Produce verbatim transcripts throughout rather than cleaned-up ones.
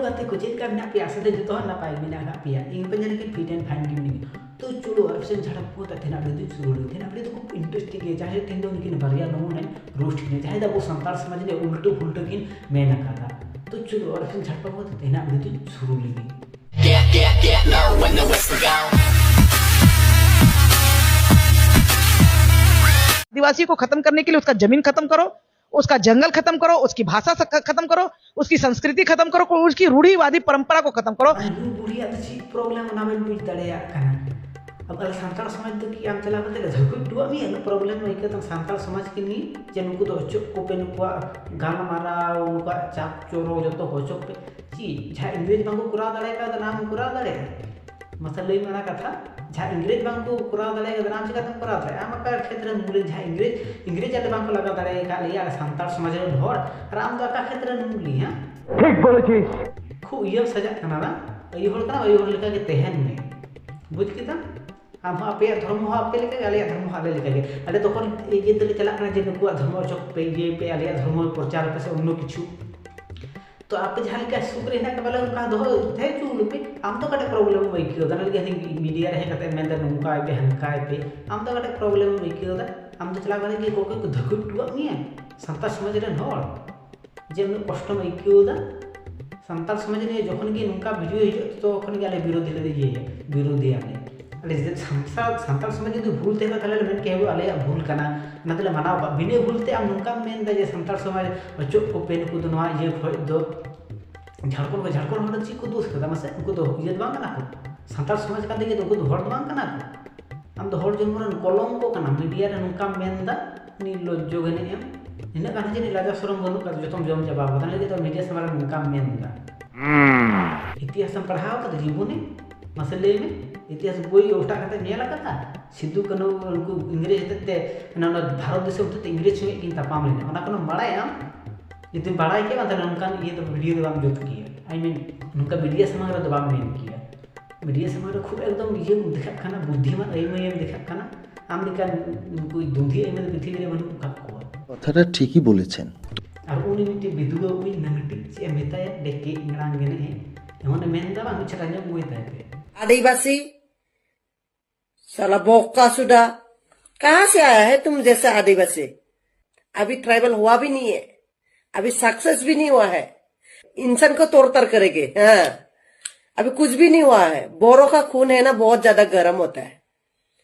ᱜᱟᱛᱮ ᱠᱚ, ᱪᱮᱫ ᱞᱮᱠᱟ ᱢᱮᱱᱟᱜ ᱯᱮᱭᱟ? ᱟᱥᱟ ᱫᱟᱹᱧ ᱡᱚᱛᱚ ᱦᱚᱲ ᱱᱟᱯᱟᱭ ᱜᱮ ᱢᱮᱱᱟᱜ ᱟᱠᱟᱫ ᱯᱮᱭᱟ᱾ ᱤᱧ ᱦᱚᱸ ᱧᱮᱞ ᱠᱤᱱ fit and fine ᱜᱮ ᱢᱤᱱᱟᱹᱧᱟ᱾ ᱛᱚ ᱪᱚᱞᱚ, ᱟᱨ ᱥᱮᱱ ᱡᱷᱟᱲ ᱯᱷᱩᱸᱠ ᱛᱮ ᱛᱮᱦᱮᱧᱟᱜ video ᱫᱚ ᱥᱩᱨᱩ ᱞᱮᱜᱮ᱾ ᱛᱮᱦᱮᱧᱟᱜ video ᱫᱚ ᱠᱷᱩᱵ interesting ᱜᱮᱭᱟ᱾ ᱡᱟᱦᱟᱸᱭ ᱛᱮᱦᱮᱧ ᱫᱚ ᱩᱱᱠᱤᱱ ᱵᱟᱨᱭᱟ ᱱᱚᱢᱩᱱᱟᱧ roast ᱠᱤᱱᱟ, ᱡᱟᱦᱟᱸᱭ ᱫᱚ ᱟᱵᱚ ᱥᱟᱱᱛᱟᱲ ᱥᱚᱢᱟᱡᱽ ᱨᱮ ᱩᱞᱴᱟᱹ ᱯᱷᱩᱞᱴᱟᱹ ᱠᱤᱱ ᱢᱮᱱ ᱟᱠᱟᱫᱟ᱾ ᱛᱚ ᱪᱚᱞᱚ, ᱟᱨ ᱥᱮᱱ ᱡᱷᱟᱲ ᱯᱷᱩᱸᱠ ᱛᱮ ᱛᱮᱦᱮᱧᱟᱜ video ᱫᱚ ᱥᱩᱨᱩ ᱞᱮᱜᱮ᱾ आदिवासी को खत्म करने के लिए उसका जमीन खत्म करो, उसका जंगल खत्म करो, उसकी भाषा स- खत्म करो, उसकी संस्कृति खत्म करो, उसकी रूढ़िवादी परंपरा को खत्म करो। ᱟᱨ ᱱᱩᱭ ᱵᱩᱲᱦᱤᱭᱟᱜ ᱫᱚ ᱪᱮᱫ problem ᱚᱱᱟ ᱵᱟᱹᱧ ᱵᱩᱡᱽ ᱫᱟᱲᱮᱭᱟᱜ ᱠᱟᱱᱟ᱾ ᱟᱵᱚ ᱟᱞᱮ ᱥᱟᱱᱛᱟᱲ ᱥᱚᱢᱟᱡᱽ ᱫᱚ ᱠᱤ ᱟᱢ ᱪᱟᱞᱟᱣ ᱠᱟᱛᱮ ᱞᱮ ᱫᱷᱟᱹᱠᱩᱡ ᱦᱚᱴᱚᱣᱟᱜ ᱢᱮᱭᱟ? ᱩᱱᱟᱹᱜ problem ᱟᱹᱭᱠᱟᱹᱣ ᱛᱟᱢ ᱥᱟᱱᱛᱟᱲ ᱥᱚᱢᱟᱡᱽ ᱠᱤᱱ ᱱᱤᱭᱮ ᱡᱮ ᱱᱩᱠᱩ ᱫᱚ ᱚᱪᱚᱜ ᱠᱚᱯᱮ, ᱱᱩᱠᱩᱣᱟᱜ ᱜᱟᱞᱢᱟᱨᱟᱣ, ᱱᱩᱠᱩᱣᱟᱜ ᱪᱟᱯ ᱪᱚᱨᱚ ᱡᱚᱛᱚ ᱠᱚ ᱚᱪᱚᱜ ᱯᱮ᱾ ᱪᱮᱫ ᱡᱟᱦᱟᱸ ᱤᱝᱨᱮᱡᱽ ᱵᱟᱝᱠᱚ ᱠᱚᱨᱟᱣ ᱫᱟᱲᱮ ᱠᱟᱣᱫᱟ ᱚᱱᱟ ᱟᱢ ᱠᱚᱨᱟᱣ ᱫᱟᱲᱮᱭᱟᱜᱼᱟ? ᱢᱟᱥᱮ ᱞᱟᱹᱭ ᱢᱮ ᱚᱱᱟ ᱠᱟᱛᱷᱟ᱾ ᱡᱟᱦᱟᱸ ᱤᱝᱨᱮᱡᱽ ᱵᱟᱝᱠᱚ ᱠᱚᱨᱟᱣ ᱫᱟᱲᱮ ᱠᱟᱫᱟ ᱟᱢ ᱪᱤᱠᱟᱹᱛᱮᱢ ᱠᱚᱨᱟᱣ ᱫᱟᱲᱮᱭᱟᱜᱼᱟ? ᱟᱢ ᱚᱠᱟ ᱠᱷᱮᱛᱨᱮ ᱱᱩᱜᱞᱤ? ᱡᱟᱦᱟᱸ ᱤᱝᱨᱮᱡᱽ ᱤᱝᱨᱮᱡᱽ ᱟᱞᱮ ᱵᱟᱝᱠᱚ ᱞᱟᱜᱟᱣ ᱫᱟᱲᱮ ᱟᱠᱟᱫ ᱞᱮᱭᱟ ᱟᱞᱮ ᱥᱟᱱᱛᱟᱲ ᱥᱚᱢᱟᱡᱽ ᱨᱮᱱ ᱦᱚᱲ, ᱟᱨ ᱟᱢ ᱫᱚ ᱚᱠᱟ ᱠᱷᱮᱛᱨᱮ ᱱᱩᱜᱞᱤ? ᱦᱮᱸ, ᱴᱷᱤᱠ ᱵᱚᱞᱮᱪᱤᱥ᱾ ᱠᱷᱩᱵ ᱤᱭᱟᱹᱢ ᱥᱟᱡᱟᱜ ᱠᱟᱱᱟ ᱵᱟᱝ? ᱟᱹᱭᱩ ᱦᱚᱲ ᱠᱟᱱᱟᱢ, ᱟᱹᱭᱩ ᱦᱚᱲ ᱞᱮᱠᱟᱜᱮ ᱛᱟᱦᱮᱱ ᱢᱮ, ᱵᱩᱡᱽ ᱠᱮᱫᱟᱢ? ᱟᱢ ᱦᱚᱸ ᱟᱯᱮᱭᱟᱜ ᱫᱷᱚᱨᱢᱚ ᱦᱚᱸ ᱟᱯᱮ ᱞᱮᱠᱟᱜᱮ, ᱟᱞᱮᱭᱟᱜ ᱫᱷᱚᱨᱢᱚ ᱦᱚᱸ ᱟᱞᱮ ᱞᱮᱠᱟᱜᱮ᱾ ᱟᱞᱮ ᱛᱚᱠᱷᱚᱱ ᱤᱭᱟᱹ ᱛᱮᱞᱮ ᱪᱟᱞᱟᱜ ᱠᱟᱱᱟ ᱡᱮ ᱱᱩᱠᱩᱣᱟᱜ ᱫᱷᱚᱨᱢᱚ ᱚᱪᱚᱜ ᱯᱮ, ᱤᱭᱟᱹᱭ ᱯᱮ, ᱟᱞᱮᱭᱟᱜ ᱫᱷᱚᱨᱢᱚ ᱯᱨᱚᱪᱟᱨ ᱯᱮ ᱥᱮ ᱚᱱᱱᱚ ᱠᱤᱪᱷᱩ᱾ ᱛᱚ ᱟᱯᱮ ᱡᱟᱦᱟᱸ ᱞᱮᱠᱟ ᱥᱩᱠ ᱨᱮ ᱦᱮᱱᱟᱜ ᱯᱮ ᱵᱚᱞᱮ ᱚᱱᱠᱟ ᱫᱚᱦᱚ ᱛᱟᱦᱮᱸ ᱦᱚᱪᱚ ᱞᱮᱯᱮ᱾ ᱟᱢ ᱫᱚ ᱚᱠᱟᱴᱟᱜ problem ᱮᱢ ᱟᱹᱭᱠᱟᱹᱣ ᱮᱫᱟ? ᱚᱱᱟ ᱞᱟᱹᱜᱤᱫ ᱦᱟᱹᱱᱤ media ᱨᱮ ᱦᱮᱡ ᱠᱟᱛᱮ ᱢᱮᱱᱫᱟ ᱱᱚᱝᱠᱟᱭ ᱯᱮ ᱦᱟᱱᱠᱟᱭ ᱯᱮ, ᱟᱢ ᱫᱚ ᱚᱠᱟᱴᱟᱜ problem ᱮᱢ ᱟᱹᱭᱠᱟᱹᱣ ᱮᱫᱟ? ᱟᱢ ᱫᱚ ᱪᱟᱞᱟᱣ ᱠᱟᱛᱮ ᱜᱮ ᱚᱠᱚᱭ ᱠᱚ ᱫᱷᱟᱹᱠᱩᱡ ᱦᱚᱴᱚᱣᱟᱜ ᱢᱮᱭᱟ ᱥᱟᱱᱛᱟᱲ ᱥᱚᱢᱟᱡᱽ ᱨᱮᱱ ᱦᱚᱲ? ᱡᱮ ᱩᱱᱟᱹᱜ ᱠᱚᱥᱴᱚᱢ ᱟᱹᱭᱠᱟᱹᱣ ᱮᱫᱟ ᱥᱟᱱᱛᱟᱲ ᱥᱚᱢᱟᱡᱽ ᱨᱮ ᱡᱚᱠᱷᱚᱱ ᱜᱮ ᱱᱚᱝᱠᱟ video ᱦᱤᱡᱩᱜᱼᱟ ᱛᱚᱠᱷᱚᱱ ᱜᱮ ᱟᱞᱮ ᱵᱤᱨᱳᱫᱷᱤ ᱞᱮ ᱤᱭᱟᱹᱭᱟ, ᱵᱤᱨᱳᱫᱷᱤᱭᱟᱞᱮ᱾ ᱟᱞᱮ ᱡᱩᱫᱤ ᱥᱟᱱᱛᱟᱲ ᱥᱟᱱᱛᱟᱲ ᱥᱚᱢᱟᱡᱽ ᱡᱩᱫᱤ ᱵᱷᱩᱞ ᱛᱟᱦᱮᱸ ᱠᱟᱱ ᱛᱟᱦᱞᱮ ᱞᱮ ᱢᱮᱱ ᱠᱮᱭᱟ ᱦᱳᱭ ᱟᱞᱮᱭᱟᱜ ᱵᱷᱩᱞ ᱠᱟᱱᱟ, ᱚᱱᱟ ᱛᱮᱞᱮ ᱢᱟᱱᱟᱣ ᱠᱚᱣᱟ᱾ ᱵᱤᱱᱟᱹ ᱵᱷᱩᱞ ᱛᱮ ᱟᱢ ᱱᱚᱝᱠᱟᱢ ᱢᱮᱱ ᱮᱫᱟ ᱡᱮ ᱥᱟᱱᱛᱟᱲ ᱥᱚᱢᱟᱡᱽ ᱚᱪᱚᱜ ᱠᱚᱯᱮ, ᱱᱩᱠᱩ ᱫᱚ ᱱᱚᱣᱟ ᱤᱭᱟᱹ ᱠᱷᱚᱡ ᱫᱚ ᱡᱷᱟᱲᱠᱷᱚᱸᱰ ᱠᱚ ᱡᱷᱟᱲᱠᱷᱚᱸᱰ ᱦᱚᱲ ᱫᱚ ᱪᱮᱫ ᱠᱚ ᱫᱳᱥ ᱠᱟᱫᱟ ᱢᱟᱥᱮ? ᱩᱱᱠᱩ ᱫᱚ ᱤᱭᱟᱹ ᱫᱚ ᱵᱟᱝ ᱠᱟᱱᱟ ᱠᱚ? ᱥᱟᱱᱛᱟᱲ ᱥᱚᱢᱟᱡᱽ ᱠᱟᱱ ᱛᱮᱜᱮ ᱩᱱᱠᱩ ᱫᱚ ᱦᱚᱲ ᱫᱚ ᱵᱟᱝ ᱠᱟᱱᱟ ᱠᱚ? ᱟᱢ ᱫᱚ ᱦᱚᱲ ᱡᱚᱱᱢᱚ ᱨᱮᱱ ᱠᱚᱞᱚᱝᱠᱚ ᱠᱟᱱᱟᱢ᱾ ᱢᱤᱰᱤᱭᱟ ᱨᱮ ᱱᱚᱝᱠᱟᱢ ᱢᱮᱱ ᱮᱫᱟ, ᱱᱤᱨᱞᱚᱡᱡᱚ ᱜᱮ ᱱᱮᱜᱼᱮᱢ᱾ ᱱᱤᱱᱟᱹᱜ ᱜᱟᱱ ᱡᱟᱹᱱᱤᱡ ᱞᱟᱡᱟ ᱥᱚᱨᱚᱢ ᱵᱟᱹᱱᱩᱜ ᱠᱟᱫᱟ, ᱡᱚᱛᱚᱢ ᱡᱚᱢ ᱪᱟᱵᱟ ᱠᱟᱫᱟ᱾ ᱱᱤᱭᱟᱹ ᱞᱟᱹᱜᱤᱫ ᱫᱚ ᱢᱤᱰᱤᱭᱟ ᱥᱟᱢᱟᱝ ᱨᱮ ᱱᱚᱝᱠᱟᱢ ᱢᱮᱱ ᱮᱫᱟ᱾ ᱤᱛᱤᱦᱟᱥ ᱮᱢ ᱯᱟᱲᱦᱟᱣ ᱠᱟᱫᱟ ᱡᱤᱵᱚᱱᱮ? ᱢᱟᱥᱮ ᱞᱟᱹᱭ ᱢᱮ, ᱤᱛᱤᱦᱟᱥ ᱵᱳᱭ ᱚᱴᱟᱜ ᱠᱟᱛᱮ ᱧᱮᱞ ᱟᱠᱟᱫᱟ? ᱥᱤᱫᱩ ᱠᱟᱹᱱᱦᱩ ᱩᱱᱠᱩ ᱤᱝᱨᱮᱡᱽ ᱦᱚᱛᱮᱡ ᱛᱮ ᱚᱱᱟ ᱚᱱᱟ ᱵᱷᱟᱨᱚᱛ ᱫᱤᱥᱚᱢ ᱦᱚᱛᱮᱡ ᱛᱮ ᱤᱝᱨᱮᱡᱽ ᱥᱚᱸᱜᱮ ᱠᱤᱱ ᱛᱟᱯᱟᱢ ᱞᱮᱱᱟ, ᱚᱱᱟ ᱠᱚᱱᱚᱢ ᱵᱟᱲᱟᱭᱟᱢ? ᱡᱩᱫᱤᱢ ᱵᱟᱲᱟᱭ ᱠᱮᱭᱟ ᱵᱟᱝ, ᱛᱟᱦᱞᱮ ᱱᱚᱝᱠᱟᱱ ᱤᱭᱟᱹ ᱫᱚ ᱵᱷᱤᱰᱤᱭᱳ ᱫᱚ ᱵᱟᱢ ᱡᱩᱛ ᱠᱮᱭᱟ᱾ I mean, ᱱᱚᱝᱠᱟ ᱢᱤᱰᱤᱭᱟ ᱥᱟᱢᱟᱝ ᱨᱮᱫᱚ ᱵᱟᱢ ᱢᱮᱱ ᱠᱮᱭᱟ᱾ ᱢᱤᱰᱤᱭᱟ ᱥᱟᱢᱟᱝ ᱨᱮ ᱠᱷᱩᱵ ᱮᱠᱫᱚᱢ ᱤᱭᱟᱹᱢ ᱫᱮᱠᱷᱟᱜ ᱠᱟᱱᱟ, ᱵᱩᱫᱽᱫᱷᱤᱢᱟᱱ ᱟᱹᱭᱢᱟᱹᱭᱮᱢ ᱫᱮᱠᱷᱟᱜ ᱠᱟᱱᱟ᱾ ᱟᱢ ᱞᱮᱠᱟᱱ ᱩᱱᱠᱩ ᱫᱩᱸᱫᱷᱤ ᱟᱹᱭᱢᱟᱹ ᱫᱚ ᱯᱨᱤᱛᱷᱤᱵᱤ ᱨᱮ ᱵᱟᱹᱱᱩᱜ ᱟᱠᱟᱫ ᱠᱚᱣᱟ᱾ কথাটা ঠিকই বলেছেন। ᱟᱨ ᱩᱱᱤ ᱢᱤᱫᱴᱮᱱ ᱵᱤᱫᱩᱣᱟᱹ ᱩᱭ ᱱᱟᱹᱝᱴᱤ, ᱪᱮᱫ ᱮᱢ ᱢᱮᱛᱟᱭᱟ? ᱰᱮᱠᱮ ᱤᱧᱲᱟᱝ ᱜᱮ ᱱᱮᱜᱼᱮ ᱮᱢᱚᱱᱮ ᱢᱮᱱᱫᱟ, ᱵᱟᱝ ᱪᱷᱟᱲᱟ ᱧᱚᱜ ᱢᱩᱭ ᱛᱟᱭ ᱯᱮ᱾ आदिवासी, साला बोका सुडा, कहाँ से आया है तुम जैसा आदिवासी? अभी ट्राइबल हुआ भी नहीं है, अभी सक्सेस भी नहीं हुआ है। इंसान को तोड़ तर करेंगे। हाँ, अभी कुछ भी नहीं हुआ है। बोरो का खून है ना, बहुत ज्यादा गर्म होता है।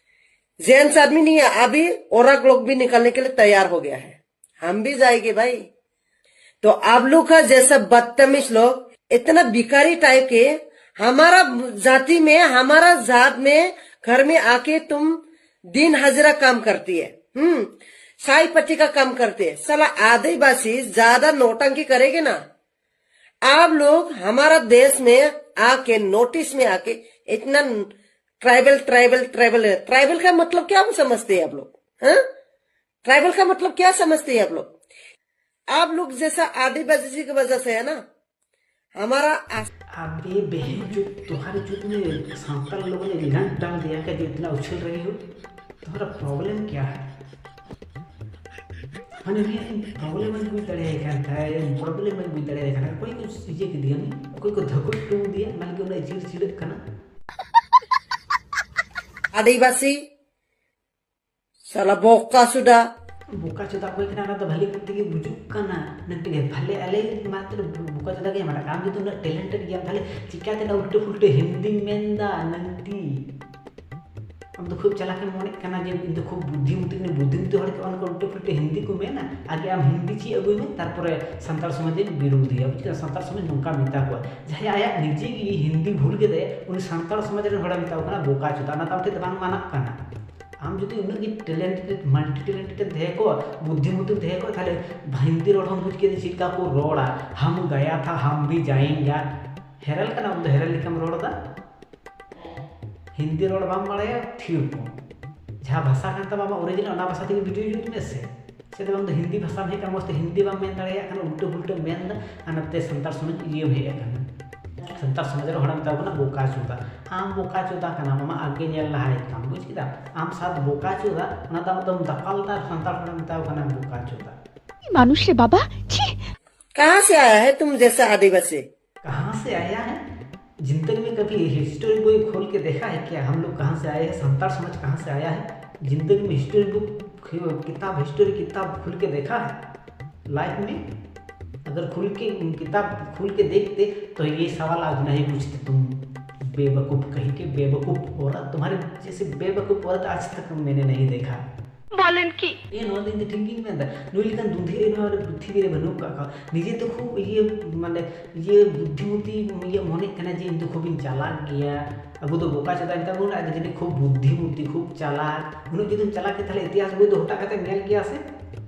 जेंट्स आदमी नहीं है, अभी औरत लोग भी निकलने के लिए तैयार हो गया है। हम भी जाएंगे भाई। तो आप लोग का जैसा बदतमीज लोग, इतना भिखारी टाइप के, हमारा जाति में, हमारा जात में, घर में आके तुम दिन हजिरा काम करती है, हम्म, साई पट्टी का काम करते हैं। साला आदिवासी ज्यादा नौटंकी करेंगे ना, आप लोग हमारा देश में आके, नोटिस में आके, इतना ट्राइबल, ट्राइबल, ट्राइबल है। ट्राइबल का मतलब क्या समझते हैं आप लोग? हाँ, ट्राइबल का मतलब क्या समझते हैं आप लोग? आप लोग जैसा आदिवासी की वजह से है ना, हमारा आस- अबे बहन जो तुम्हारे जुट में सांताल लोगों ने लिंक डाल दिया क्या, जो इतना उछल रही हो? तुम्हारा प्रॉब्लम क्या है? ᱢᱟᱱᱮ ᱩᱱᱤᱭᱟᱜ ᱯᱨᱚᱵᱞᱮᱢ ᱮᱢ ᱵᱩᱡᱽ ᱫᱟᱲᱮᱭᱟᱭ ᱠᱟᱱ ᱛᱟᱦᱮᱸᱫ, ᱯᱨᱚᱵᱞᱮᱢ ᱮᱢ ᱵᱩᱡᱽ ᱫᱟᱲᱮᱭᱟᱭ ᱠᱟᱱᱟ᱾ ᱚᱠᱚᱭ ᱠᱚ ᱤᱭᱟᱹ ᱠᱮᱫᱮᱭᱟ, ᱩᱱᱤ ᱚᱠᱚᱭ ᱠᱚ ᱫᱷᱟᱹᱠᱩᱡ ᱴᱩᱝ ᱫᱤᱭᱟ, ᱢᱟᱱᱮ ᱩᱱᱟᱹᱜ ᱪᱤᱲ ᱪᱤᱲᱟᱹᱜ ᱠᱟᱱᱟ᱾ ᱟᱹᱫᱤᱵᱟᱹᱥᱤ, ᱥᱟᱞᱟ ᱵᱚᱠᱟ ᱥᱩᱰᱟ᱾ ᱵᱚᱠᱟ ᱪᱚᱫᱟ ᱚᱠᱚᱭ ᱠᱟᱱᱟ, ᱚᱱᱟ ᱫᱚ ᱵᱷᱟᱞᱮ ᱠᱟᱛᱮ ᱜᱮ ᱵᱩᱡᱩᱜ ᱠᱟᱱᱟ᱾ ᱱᱟᱹᱴᱤ ᱜᱮ ᱵᱷᱟᱞᱮ ᱟᱞᱮ ᱢᱟᱛᱨᱚ ᱵᱚᱠᱟ ᱪᱚᱫᱟ ᱜᱮ ᱢᱟᱱᱟ᱾ ᱟᱢ ᱡᱩᱫᱤ ᱩᱱᱟᱹᱜ ᱴᱮᱞᱮᱱᱴᱮᱰ ᱜᱮᱭᱟᱢ, ᱛᱟᱦᱞᱮ ᱪᱤᱠᱟᱹᱛᱮ ᱚᱱᱟ ᱩᱞᱴᱟᱹ ᱯᱷᱩᱞᱴᱟᱹ ᱦᱤᱱᱫᱤᱢ ᱢᱮᱱᱫᱟ, ᱱᱟᱹᱴᱤ? ᱟᱢ ᱫᱚ ᱠᱷᱩᱵ ᱪᱟᱞᱟᱠ ᱮᱢ ᱢᱚᱱᱮᱜ ᱠᱟᱱᱟ ᱡᱮ ᱤᱧ ᱫᱚ ᱠᱷᱩᱵ ᱵᱩᱫᱽᱫᱷᱤᱢᱚᱛᱤ ᱠᱟᱹᱱᱟᱹᱧ, ᱵᱩᱫᱽᱫᱷᱤᱢᱚᱛᱤ ᱦᱚᱲ ᱜᱮ ᱚᱱᱠᱟ ᱩᱞᱴᱟᱹ ᱯᱷᱩᱞᱴᱟᱹ ᱦᱤᱱᱫᱤ ᱠᱚ ᱢᱮᱱᱟ᱾ ᱟᱜᱮ ᱟᱢ ᱦᱤᱱᱫᱤ ᱪᱮᱫ ᱟᱹᱜᱩᱭ ᱢᱮ, ᱛᱟᱨᱯᱚᱨᱮ ᱥᱟᱱᱛᱟᱲ ᱥᱚᱢᱟᱡᱽ ᱮᱢ ᱵᱤᱨᱳᱫᱷᱤᱭᱟ᱾ ᱵᱩᱡᱽ ᱠᱮᱫᱟ? ᱥᱟᱱᱛᱟᱲ ᱥᱚᱢᱟᱡᱽ ᱱᱚᱝᱠᱟ ᱢᱮᱛᱟ ᱠᱚᱣᱟ, ᱡᱟᱦᱟᱸᱭ ᱟᱭᱟᱜ ᱱᱤᱡᱮ ᱜᱮ ᱦᱤᱱᱫᱤ ᱵᱷᱩᱞ ᱠᱮᱫᱟᱭ, ᱩᱱᱤ ᱥᱟᱱᱛᱟᱲ ᱥᱚᱢᱟᱡᱽ ᱨᱮᱱ ᱦᱚᱲᱮ ᱢᱮᱛᱟ ᱠᱚ ᱠᱟᱱᱟ ᱵᱚᱠᱟ ᱪᱳᱫᱟ᱾ ᱚᱱᱟ ᱫᱚ ᱟᱢ ᱴᱷᱮᱱ ᱫᱚ ᱵᱟᱝ ᱢᱟᱱᱟᱜ ᱠᱟᱱᱟ᱾ ᱟᱢ ᱡᱩᱫᱤ ᱩᱱᱟᱹᱜ ᱜᱮ ᱴᱮᱞᱮᱱᱴᱮᱰ, ᱢᱟᱞᱴᱤ ᱴᱮᱞᱮᱱᱴᱮᱰ ᱮᱢ ᱛᱟᱦᱮᱸ ᱠᱚᱜᱼᱟ, ᱵᱩᱫᱽᱫᱷᱤᱢᱚᱛᱤᱢ ᱛᱟᱦᱮᱸ ᱠᱚᱜᱼᱟ, ᱛᱟᱦᱞᱮ ᱦᱤᱱᱫᱤ ᱨᱚᱲ ᱦᱚᱸᱢ ᱵᱩᱡᱽ ᱠᱮᱫᱟ ᱪᱮᱫ ᱞᱮᱠᱟ ᱠᱚ ᱨᱚᱲᱟ᱾ ᱦᱟᱢ ᱜᱟᱭᱟ ᱛᱷᱟ, ᱦᱟᱢ ᱵᱷᱤ ᱡᱟᱭᱮᱝᱜᱟ᱾ ᱦᱮᱨᱮᱞ ᱠᱟᱱᱟ, ᱟᱢ ᱫᱚ ᱦᱮᱨᱮᱞ ᱞᱮᱠᱟᱢ ᱨᱚᱲ ᱮᱫᱟ᱾ ᱦᱤᱱᱫᱤ ᱨᱚᱲ ᱵᱟᱢ ᱵᱟᱲᱟᱭᱟ, ᱛᱷᱤᱨ ᱠᱚᱜ᱾ ᱡᱟᱦᱟᱸ ᱵᱷᱟᱥᱟ ᱠᱟᱱ ᱛᱟᱢᱟ ᱟᱢᱟᱜ ᱚᱨᱤᱡᱤᱱᱟᱞ, ᱚᱱᱟ ᱵᱷᱟᱥᱟ ᱛᱮᱜᱮ ᱵᱷᱤᱰᱤᱭᱳ ᱡᱩᱛ ᱢᱮ ᱥᱮ᱾ ᱪᱮᱫᱟᱜ ᱵᱟᱝ ᱫᱚ ᱦᱤᱱᱫᱤ ᱵᱷᱟᱥᱟᱢ ᱦᱮᱡ ᱟᱠᱟᱱᱟ, ᱢᱚᱡᱽ ᱛᱮ ᱦᱤᱱᱫᱤ ᱵᱟᱢ ᱢᱮᱱ ᱫᱟᱲᱮᱭᱟᱜ ᱠᱟᱱᱟ, ᱩᱞᱴᱟᱹ ᱯᱩᱞᱴᱟᱹᱢ ᱢᱮᱱ ᱮᱫᱟ, ᱟᱨ ᱱᱚᱛᱮ ᱥᱟᱱᱛᱟᱲ ᱥᱚᱢᱟᱡᱽ ᱤᱭᱟᱹᱢ ᱦᱮᱡ ᱟᱠᱟᱱᱟ᱾ ᱥᱟᱱᱛᱟᱲ ᱥᱚᱢᱟᱡᱽ ᱨᱮ ᱦᱚᱲᱮᱢ ᱢᱮᱛᱟ ᱠᱚ ᱠᱟᱱᱟ ᱵᱚᱠᱟ ᱪᱳᱫᱟ᱾ ᱟᱢ ᱵᱚᱠᱟ ᱪᱳᱫᱟ ᱠᱟᱱᱟᱢ, ᱟᱢᱟᱜ ᱟᱜᱮ ᱧᱮᱞ ᱞᱟᱦᱟᱭ ᱛᱟᱢ, ᱵᱩᱡᱽ ᱠᱮᱫᱟᱢ? ᱟᱢ ᱥᱟᱛ ᱵᱚᱠᱟ ᱪᱳᱫᱟ, ᱚᱱᱟ ᱫᱚ ᱟᱢ ᱫᱚᱢ ᱫᱟᱯᱟᱞ ᱮᱫᱟ, ᱥᱟᱱᱛᱟᱲ ᱦᱚᱲᱮᱢ ᱢᱮᱛᱟ ᱠᱚ ᱠᱟᱱᱟ ᱵᱚᱠᱟ ᱪᱳᱫᱟ᱾ মানুষ রে বাবা, ছি। कहाँ से आया है तुम जैसा आदिवासी? कहाँ से आया है? जिंदगी में कभी हिस्ट्री बुक खोल के देखा है क्या, हम लोग कहाँ से आए हैं, संताल समाज कहाँ से आया है? जिंदगी में हिस्ट्री बुक, किताब, हिस्ट्री किताब खोल के देखा है लाइफ में? अगर खुल के किताब खुल के देखते तो ये सवाल आज नहीं पूछते तुम, बेवकूफ़ कहीं के, बेवकूफ़ औरत। तुम्हारे जैसे बेवकूफ़ औरत आज तक मैंने नहीं देखा। ᱵᱚᱞᱮᱱ ᱠᱤ ᱱᱚᱣᱟ ᱫᱚ ᱤᱧ ᱫᱚ ᱴᱷᱤᱠ ᱜᱤᱧ ᱢᱮᱱᱫᱟ᱾ ᱱᱩᱭ ᱞᱮᱠᱟᱱ ᱫᱩᱫᱷᱤ ᱱᱚᱣᱟ ᱯᱨᱤᱛᱷᱤᱵᱤ ᱨᱮ ᱵᱟᱹᱱᱩᱜ ᱟᱠᱟᱫ ᱠᱚᱣᱟ᱾ ᱱᱤᱡᱮ ᱫᱚ ᱠᱷᱩᱵ ᱤᱭᱟᱹ ᱢᱟᱱᱮ ᱤᱭᱟᱹ ᱵᱩᱫᱽᱫᱷᱤᱢᱚᱛᱤ ᱤᱭᱟᱹ ᱢᱚᱱᱮᱜ ᱠᱟᱱᱟ ᱡᱮ ᱤᱧ ᱫᱚ ᱠᱷᱩᱵ ᱤᱧ ᱪᱟᱞᱟᱠ ᱜᱮᱭᱟ᱾ ᱟᱵᱚ ᱫᱚ ᱵᱚᱠᱟ ᱪᱚᱫᱟ ᱢᱮᱛᱟ ᱵᱚᱱ, ᱟᱡ ᱫᱚ ᱡᱟᱹᱱᱤᱡ ᱠᱷᱩᱵ ᱵᱩᱫᱽᱫᱷᱤᱢᱚᱛᱤ, ᱠᱷᱩᱵ ᱪᱟᱞᱟᱠ᱾ ᱩᱱᱟᱹᱜ ᱡᱩᱫᱤᱢ ᱪᱟᱞᱟᱠ ᱜᱮ ᱛᱟᱦᱞᱮ ᱤᱛᱤᱦᱟᱥ ᱵᱳᱭ ᱫᱚ ᱦᱚᱴᱟᱜ ᱠᱟᱛᱮ ᱧᱮᱞ ᱜᱮᱭᱟ ᱥᱮ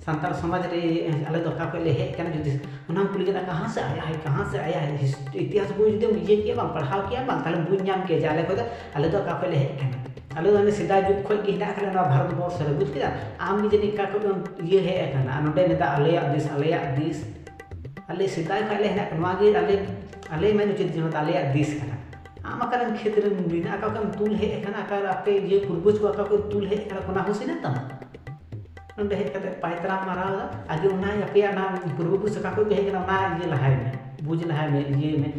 ᱥᱟᱱᱛᱟᱲ ᱥᱚᱢᱟᱡᱽ ᱨᱮ ᱟᱞᱮ ᱫᱚ ᱚᱠᱟ ᱠᱷᱚᱱ ᱞᱮ ᱦᱮᱡ ᱟᱠᱟᱱᱟ᱾ ᱡᱩᱫᱤ ᱚᱱᱟᱢ ᱠᱩᱞᱤ ᱠᱟᱱᱟ ᱠᱟᱦᱟᱸ ᱥᱮ ᱟᱭᱟ ᱦᱟᱭ, ᱠᱟᱦᱟᱸ ᱥᱮ ᱟᱭᱟ ᱦᱟᱭ, ᱤᱛᱤᱦᱟᱥ ᱵᱳᱭ ᱡᱩᱫᱤᱢ ᱤᱭᱟᱹ ᱠᱮᱭᱟ ᱵᱟᱝ, ᱯᱟᱲᱦᱟᱣ ᱠᱮᱭᱟ ᱵᱟᱝ, ᱛᱟᱦᱞᱮ ᱵᱩᱡᱽ ᱧᱟᱢ ᱠᱮᱭᱟ ᱡᱮ ᱟᱞᱮ ᱠᱷᱚᱱ ᱫᱚ ᱟᱞᱮ ᱫᱚ ᱚᱠᱟ ᱠᱷᱚᱱ ᱞᱮ ᱦᱮᱡ ᱟᱠᱟᱱᱟ᱾ ᱟᱞᱮ ᱫᱚ ᱦᱟᱱᱮ ᱥᱮᱫᱟᱭ ᱡᱩᱜᱽ ᱠᱷᱚᱱ ᱜᱮ ᱦᱮᱱᱟᱜ ᱟᱠᱟᱫ ᱞᱮᱭᱟ ᱱᱚᱣᱟ ᱵᱷᱟᱨᱚᱛ ᱵᱚᱨᱥᱚ ᱨᱮ, ᱵᱩᱡᱽ ᱠᱮᱫᱟ? ᱟᱢ ᱜᱮ ᱡᱟᱹᱱᱤᱡ ᱚᱠᱟ ᱠᱷᱚᱱ ᱮᱢ ᱤᱭᱟᱹ ᱦᱮᱡ ᱟᱠᱟᱱᱟ, ᱟᱨ ᱱᱚᱰᱮ ᱢᱮᱱᱫᱟ ᱟᱞᱮᱭᱟᱜ ᱫᱮᱥ, ᱟᱞᱮᱭᱟᱜ ᱫᱮᱥ᱾ ᱟᱞᱮ ᱥᱮᱫᱟᱭ ᱠᱷᱚᱱ ᱞᱮ ᱦᱮᱱᱟᱜ ᱠᱟᱫᱟ, ᱱᱚᱣᱟ ᱜᱮ ᱟᱞᱮ, ᱟᱞᱮ ᱢᱮᱱ ᱩᱪᱤᱛ ᱡᱮ ᱱᱚᱣᱟ ᱫᱚ ᱟᱞᱮᱭᱟᱜ ᱫᱮᱥ ᱠᱟᱱᱟ᱾ ᱟᱢ ᱚᱠᱟᱨᱮᱢ ᱠᱷᱮᱛ ᱨᱮᱢ ᱢᱮᱱᱟᱜ ᱟᱠᱟᱫ ᱠᱚᱣᱟ, ᱛᱩᱞ ᱦᱮᱡ ᱟᱠᱟᱱᱟ, ᱚᱠᱟ ᱟᱯᱮ ᱤᱭᱟᱹ ᱯᱩᱨᱵᱩᱡᱽ ᱠᱚ ᱚᱠᱟ ᱠᱚ ᱛᱩᱞ ᱦᱮᱡ ᱟᱠᱟᱱᱟ, ᱠᱳᱱᱟ ᱦᱩᱥ ᱦᱮᱱᱟᱜ ᱛᱟᱢᱟ? ᱱᱚᱰᱮ ᱦᱮᱡ ᱠᱟᱛᱮ ᱯᱟᱭᱛᱨᱟᱢ ᱢᱟᱨᱟᱣ ᱮᱫᱟ᱾ ᱟᱜᱮ ᱚᱱᱟ ᱟᱯᱮᱭᱟᱜ ᱚᱱᱟ ᱯᱩᱨᱵᱚ ᱯᱩᱨᱩᱥ ᱚᱠᱟ ᱠᱷᱚᱱ ᱯᱮ ᱦᱮᱡ ᱟᱠᱟᱱᱟ, ᱚᱱᱟ ᱤᱭᱟᱹ ᱞᱟᱦᱟᱭ ᱢᱮ, ᱵᱩᱡᱽ ᱞᱟᱦᱟᱭ ᱢᱮ, ᱤᱭᱟᱹᱭ ᱢᱮ᱾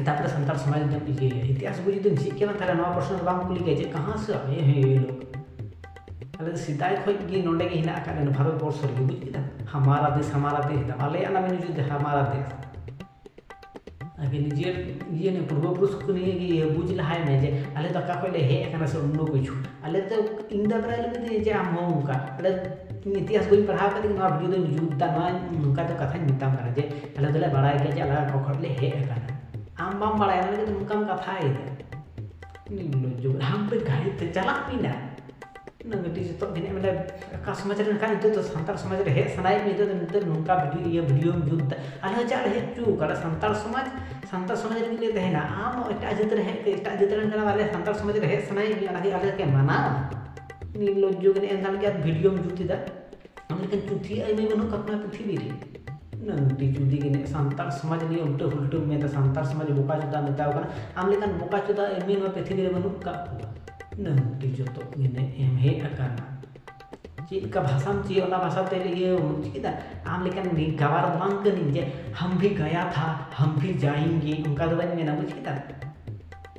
ᱛᱟᱯᱚᱨᱮ ᱥᱟᱱᱛᱟᱲ ᱥᱚᱢᱟᱡᱽ ᱫᱚᱢ ᱤᱭᱟᱹᱭᱟ᱾ ᱤᱛᱤᱦᱟᱥ ᱵᱳᱭ ᱡᱩᱫᱤᱢ ᱪᱮᱫ ᱠᱮᱭᱟ, ᱛᱟᱦᱞᱮ ᱱᱚᱣᱟ ᱯᱨᱚᱥᱱᱚ ᱫᱚ ᱵᱟᱝ ᱠᱩᱞᱤ ᱠᱮᱭᱟ ᱡᱮ ᱠᱟᱦᱟᱸ ᱥᱮ ᱟᱭᱮ ᱦᱮᱸ ᱭᱮ ᱞᱳᱜ᱾ ᱟᱞᱮ ᱫᱚ ᱥᱮᱫᱟᱭ ᱠᱷᱚᱱ ᱜᱮ ᱱᱚᱰᱮ ᱜᱮ ᱦᱮᱱᱟᱜ ᱟᱠᱟᱫ ᱞᱮᱭᱟ ᱵᱷᱟᱨᱚᱛ ᱵᱚᱨᱥᱚ ᱨᱮᱜᱮ, ᱵᱩᱡᱽ ᱠᱮᱫᱟᱢ? ᱦᱟᱢᱟᱨᱟ ᱫᱮᱥ, ᱦᱟᱢᱟᱨᱟ ᱫᱮᱥ ᱫᱟᱢ᱾ ᱟᱞᱮᱭᱟᱜ ᱱᱟᱢ ᱡᱩᱫᱤ ᱦᱟᱢᱟᱨᱟ ᱫᱮᱥ᱾ ᱟᱜᱮ ᱱᱤᱡᱮᱨ ᱤᱭᱟᱹ ᱱᱤᱭᱮ ᱯᱩᱨᱵᱚ ᱯᱩᱨᱩᱥ ᱠᱚ ᱱᱤᱭᱮ ᱜᱮ ᱤᱭᱟᱹ ᱵᱩᱡᱽ ᱞᱟᱦᱟᱭ ᱢᱮ ᱡᱮ ᱟᱞᱮ ᱫᱚ ᱚᱠᱟ ᱠᱷᱚᱱ ᱞᱮ ᱦᱮᱡ ᱟᱠᱟᱱᱟ ᱥᱮ ᱚᱱᱱᱚ ᱠᱤᱪᱷᱩ᱾ ᱟᱞᱮ ᱫᱚ ᱤᱧ ᱫᱚ ᱯᱨᱟᱭ ᱞᱟᱹᱜᱤᱫ ᱛᱮ ᱡᱮ ᱟᱢ ᱦᱚᱸ ᱚᱱᱠᱟ᱾ ᱟᱞᱮ ᱤᱧ ᱤᱛᱤᱦᱟᱥ ᱵᱳᱭ ᱯᱟᱲᱦᱟᱣ ᱠᱟᱛᱮ ᱱᱚᱣᱟ ᱵᱷᱤᱰᱤᱭᱳ ᱫᱚᱧ ᱡᱩᱛ ᱫᱟ, ᱱᱚᱣᱟ ᱱᱚᱝᱠᱟ ᱫᱚ ᱠᱟᱛᱷᱟᱧ ᱢᱮᱛᱟᱢ ᱠᱟᱱᱟ ᱡᱮ ᱟᱞᱮ ᱫᱚᱞᱮ ᱵᱟᱲᱟᱭ ᱜᱮᱭᱟ ᱡᱮ ᱟᱞᱮ ᱚᱠᱟ ᱠᱷᱚᱱ ᱞᱮ ᱦᱮᱡ ᱟᱠᱟᱱᱟ᱾ ᱟᱢ ᱵᱟᱢ ᱵᱟᱲᱟᱭᱟ, ᱚᱱᱟ ᱞᱟᱹᱜᱤᱫ ᱱᱚᱝᱠᱟᱢ ᱠᱟᱛᱷᱟᱭᱮᱫᱟ᱾ ᱱᱤᱨᱞᱚᱡᱽᱡᱚ, ᱦᱟᱢᱯᱮ ᱜᱟᱹᱰᱤ ᱛᱮ ᱪᱟᱞᱟᱜ ᱢᱮ ᱱᱟ᱾ ᱚᱱᱟ ᱢᱤᱫᱴᱤᱡ ᱡᱚᱛᱚ ᱜᱮ ᱢᱟᱱᱮ ᱚᱠᱟ ᱥᱚᱢᱟᱡᱽ ᱨᱮ ᱢᱮᱱᱠᱷᱟᱱ ᱱᱤᱛᱚᱜ ᱫᱚ ᱥᱟᱱᱛᱟᱲ ᱥᱚᱢᱟᱡᱽ ᱨᱮ ᱦᱮᱡ ᱥᱟᱱᱟᱭᱮᱫ ᱢᱮᱭᱟ, ᱱᱤᱛᱚᱜ ᱫᱚ ᱱᱤᱛᱚᱜ ᱱᱚᱝᱠᱟ ᱵᱷᱤᱰᱤᱭᱳ, ᱤᱭᱟᱹ ᱵᱷᱤᱰᱤᱭᱳᱢ ᱡᱩᱛ ᱫᱟ᱾ ᱟᱞᱮ ᱦᱚᱸ ᱪᱮᱫ ᱞᱮ ᱦᱮᱡ ᱦᱚᱪᱚ ᱠᱟᱫᱟ? ᱥᱟᱱᱛᱟᱲ ᱥᱚᱢᱟᱡᱽ, ᱥᱟᱱᱛᱟᱲ ᱥᱚᱢᱟᱡᱽ ᱨᱮᱜᱮ ᱞᱮ ᱛᱟᱦᱮᱱᱟ᱾ ᱟᱢ ᱮᱴᱟᱜ ᱡᱟᱹᱛ ᱨᱮ ᱦᱮᱡ ᱠᱟᱛᱮ ᱮᱴᱟᱜ ᱡᱟᱹᱛ ᱨᱮᱱ ᱠᱟᱱᱟ, ᱟᱞᱮ ᱥᱟᱱᱛᱟᱲ ᱥᱚᱢᱟᱡᱽ ᱨᱮ ᱦᱮᱡ ᱥᱟᱱᱟᱭᱮᱫ ᱢᱮᱭᱟ, ᱚᱱᱟ ᱠᱤ ᱟᱞᱮ ᱞᱮ ᱢᱟᱱᱟᱣᱟ? ᱱᱤᱨᱞᱚᱡᱽᱡᱚ ᱜᱮ ᱮᱱ ᱞᱟᱹᱜᱤᱫ ᱟᱨ ᱵᱷᱤᱰᱤᱭᱳᱢ ᱡᱩᱛ ᱮᱫᱟ᱾ ᱟᱢ ᱞᱮᱠᱟᱱ ᱪᱩᱛᱷᱤ ᱟᱭᱢᱟ ᱵᱟᱹᱱᱩᱜ ᱠᱟᱜ ᱵᱚᱱᱟ ᱯᱨᱤᱛᱷᱤᱵᱤ ᱨᱮ᱾ ᱱᱟᱹᱝᱴᱤ ᱪᱩᱫᱤ ᱜᱮ ᱱᱮ ᱥᱟᱱᱛᱟᱲ ᱥᱚᱢᱟᱡᱽ ᱱᱤᱭᱮ ᱩᱞᱴᱟᱹ ᱯᱷᱩᱞᱴᱟᱹᱢ ᱢᱮᱱᱫᱟ, ᱥᱟᱱᱛᱟᱲ ᱥᱚᱢᱟᱡᱽ ᱵᱚᱠᱟ ᱪᱚᱫᱟ ᱢᱮᱛᱟᱣ ᱠᱟᱱᱟ᱾ ᱟᱢ ᱞᱮᱠᱟᱱ ᱵᱚᱠᱟ ᱪᱚᱫᱟ ᱮᱢᱱᱤ ᱱᱚᱣᱟ ᱯᱨᱤᱛᱷᱤᱵᱤ ᱨᱮ ᱵᱟᱹᱱᱩᱜ ᱠᱟᱜ ᱠᱚᱣᱟ᱾ ᱱᱟᱹᱝᱴᱤ ᱡᱚᱛᱚ ᱜᱮ ᱱᱮ ᱮᱢ ᱦᱮᱡ ᱟᱠᱟᱱᱟ᱾ ᱪᱮᱫ ᱞᱮᱠᱟ ᱵᱷᱟᱥᱟᱢ ᱪᱮᱫ, ᱚᱱᱟ ᱵᱷᱟᱥᱟ ᱛᱮ ᱤᱭᱟᱹ ᱪᱮᱫᱟ᱾ ᱟᱢ ᱞᱮᱠᱟᱱ ᱜᱟᱵᱟᱨ ᱫᱚ ᱵᱟᱝ ᱠᱟᱹᱱᱟᱹᱧ ᱡᱮ ᱦᱟᱢ ᱵᱷᱤ ᱜᱟᱭᱟ ᱛᱷᱟ, ᱦᱟᱢ ᱵᱷᱤ ᱡᱟᱭᱮᱝᱜᱮ, ᱚᱱᱠᱟ ᱫᱚ ᱵᱟᱹᱧ ᱢᱮᱱᱟ, ᱵᱩᱡ ᱠᱮᱫᱟ᱾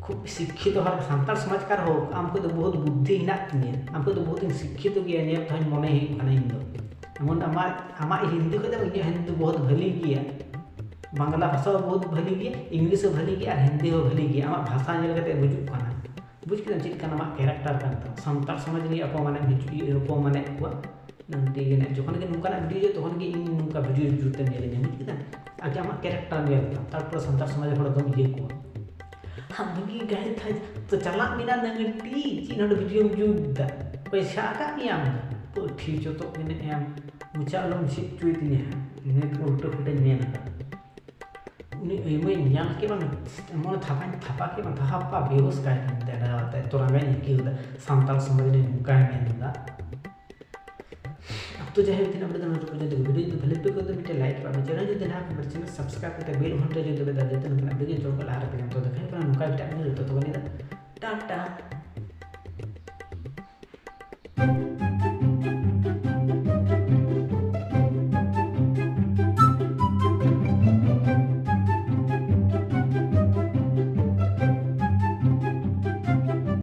ᱠᱷᱩᱵ ᱥᱤᱠᱠᱷᱤᱛᱚ ᱦᱚᱲ, ᱥᱟᱱᱛᱟᱲ ᱥᱚᱢᱟᱡᱽ ᱠᱟᱨ ᱦᱳᱠ, ᱟᱢ ᱠᱷᱚᱱ ᱫᱚ ᱵᱚᱦᱩᱛ ᱵᱩᱫᱽᱫᱷᱤ ᱦᱮᱱᱟᱜ ᱛᱤᱧᱟᱹ, ᱟᱢ ᱠᱷᱚᱱ ᱫᱚ ᱵᱚᱦᱩᱛ ᱤᱧ ᱥᱤᱠᱠᱷᱤᱛᱚ ᱜᱮᱭᱟ, ᱧᱮᱞ ᱛᱮᱦᱚᱸᱧ ᱢᱚᱱᱮ ᱦᱩᱭᱩᱜ ᱠᱟᱱᱟ ᱤᱧ ᱫᱚ᱾ ᱮᱢᱚᱱ ᱟᱢᱟᱜ, ᱟᱢᱟᱜ ᱦᱤᱱᱫᱤ ᱠᱷᱚᱱ ᱫᱚ ᱤᱧᱟᱹᱜ ᱦᱤᱱᱫᱤ ᱵᱚᱦᱩᱛ ᱵᱷᱟᱹᱞᱤ ᱜᱮᱭᱟ, ᱵᱟᱝᱞᱟ ᱵᱷᱟᱥᱟ ᱦᱚᱸ ᱵᱚᱦᱩᱛ ᱵᱷᱟᱹᱞᱤ ᱜᱮᱭᱟ, ᱤᱝᱞᱤᱥ ᱦᱚᱸ ᱵᱷᱟᱹᱞᱤ ᱜᱮᱭᱟ, ᱟᱨ ᱦᱤᱱᱫᱤ ᱦᱚᱸ ᱵᱷᱟᱹᱞᱤ ᱜᱮᱭᱟ᱾ ᱟᱢᱟᱜ ᱵᱷᱟᱥᱟ ᱧᱮᱞ ᱠᱟᱛᱮ ᱵᱩᱡᱩᱜ ᱠᱟᱱᱟ, ᱵᱩᱡ ᱠᱮᱫᱟᱢ ᱪᱮᱫ ᱠᱟᱱᱟ ᱟᱢᱟᱜ ᱠᱮᱨᱮᱠᱴᱟᱨ ᱠᱟᱱ ᱛᱟᱢᱟ᱾ ᱥᱟᱱᱛᱟᱲ ᱥᱚᱢᱟᱡᱽ ᱞᱟᱹᱜᱤᱫ ᱚᱯᱚᱢᱟᱱᱮᱢ ᱦᱤᱡᱩᱜ, ᱚᱯᱚᱢᱟᱱᱮᱫ ᱠᱚᱣᱟ᱾ ᱱᱚᱝᱠᱟ ᱜᱮ ᱡᱚᱠᱷᱚᱱ ᱜᱮ ᱱᱚᱝᱠᱟᱱᱟᱜ ᱵᱷᱤᱰᱤᱭᱳ, ᱛᱚᱠᱷᱚᱱ ᱜᱮ ᱤᱧ ᱱᱚᱝᱠᱟ ᱵᱷᱤᱰᱤᱭᱳ ᱡᱩᱛᱮᱢ ᱧᱮᱞᱤᱧᱟ, ᱵᱩᱡ ᱠᱮᱫᱟᱢ? ᱟᱜᱮ ᱟᱢᱟᱜ ᱠᱮᱨᱮᱠᱴᱟᱨ ᱧᱮᱞ ᱛᱟᱢ, ᱛᱟᱨᱯᱚᱨᱮ ᱥᱟᱱᱛᱟᱲ ᱥᱚᱢᱟᱡᱽ ᱦᱚᱲ ᱫᱚᱢ ᱤᱭᱟᱹ ᱠᱚᱣᱟ᱾ ᱦᱟᱢ ᱵᱷᱤ ᱜᱟᱭᱮ ᱛᱷᱟ, ᱛᱚ ᱪᱟᱞᱟᱜ ᱢᱮᱱᱟ ᱱᱟᱹᱝᱴᱤ, ᱪᱮᱫ ᱱᱚᱰᱮ ᱵᱷᱤᱰᱤᱭᱳᱢ ᱡᱩᱛ ᱫᱟ? ᱯᱚᱭᱥᱟ ᱟᱠᱟᱫ ᱢᱮᱭᱟᱢ ᱫᱚ? ᱯᱩᱴᱷᱤ ᱪᱚᱛᱚᱜ ᱢᱮᱱᱮᱫ ᱟᱢ, ᱢᱚᱪᱟ ᱟᱞᱚᱢ ᱥᱤᱫ ᱦᱚᱪᱚᱭ ᱛᱤᱧᱟ ᱦᱟᱸᱜ, ᱱᱤᱛ ᱩᱞᱴᱟᱹ ᱯᱩᱞᱴᱟᱹᱧ ᱢᱮᱱ ᱟᱠᱟᱫ᱾ ᱩᱱᱤ ᱟᱭᱢᱟᱹᱧ ᱧᱮᱞ ᱠᱮᱫ ᱵᱟᱝ, ᱮᱢᱚᱱ ᱛᱷᱟᱯᱟᱧ ᱛᱷᱟᱯᱟ ᱠᱮᱫ ᱵᱟᱝ, ᱛᱷᱟᱯᱟ ᱵᱮᱦᱩᱥ ᱠᱟᱭ ᱠᱟᱱ ᱛᱮ ᱰᱟᱦᱟᱨ ᱛᱮ ᱛᱚᱨᱟᱝ ᱤᱧ ᱟᱹᱭᱠᱟᱹᱣ ᱮᱫᱟ, ᱥᱟᱱᱛᱟᱲ ᱥᱚᱢᱟᱡᱽ ᱨᱮ ᱱᱚᱝᱠᱟᱭ ᱢᱮᱱ ᱮᱫᱟ᱾ ᱟᱯ ᱛᱚ ᱡᱟᱭᱦᱳᱠ, ᱛᱤᱱᱟᱹᱜ ᱵᱟᱡᱮ ᱱᱚᱣᱟ ᱯᱚᱨᱡᱚᱱᱛᱚ ᱵᱷᱤᱰᱤᱭᱳ ᱡᱩᱫᱤ ᱵᱷᱟᱞᱮ ᱯᱮ ᱠᱚ ᱢᱤᱫᱴᱮᱱ ᱞᱟᱭᱤᱠ ᱯᱮ, ᱪᱮᱱᱮᱞ ᱡᱩᱫᱤ ᱱᱟᱦᱟᱜ ᱯᱮ ᱪᱮᱱᱮᱞ ᱥᱟᱵᱥᱠᱨᱟᱭᱤᱵ ᱠᱟᱛᱮ ᱵᱮᱞ ᱜᱷᱚᱱᱴᱟ ᱡᱩᱫᱤ ᱫᱟᱵᱟ ᱫᱟᱲᱮᱭᱟᱜᱼᱟ, ᱛᱤᱱᱟᱹᱜ ᱠᱷᱚᱱᱟᱜ ᱵᱷᱤᱰᱤᱭᱳ ᱡᱚᱞᱫᱤ ᱞᱟᱦᱟ ᱨᱮᱯᱮ ᱧᱟᱢ᱾ ᱛᱚ ᱫᱮᱠᱷᱟᱭ ᱠᱟᱱᱟ ᱱᱚᱝᱠᱟ ᱜᱮ ᱢᱤᱫᱴᱟᱝ ᱵᱷᱤᱰᱤᱭᱳ, ᱛᱚᱛᱚ ᱠᱷᱟᱱ ᱫᱚ ᱴᱟᱴᱟ᱾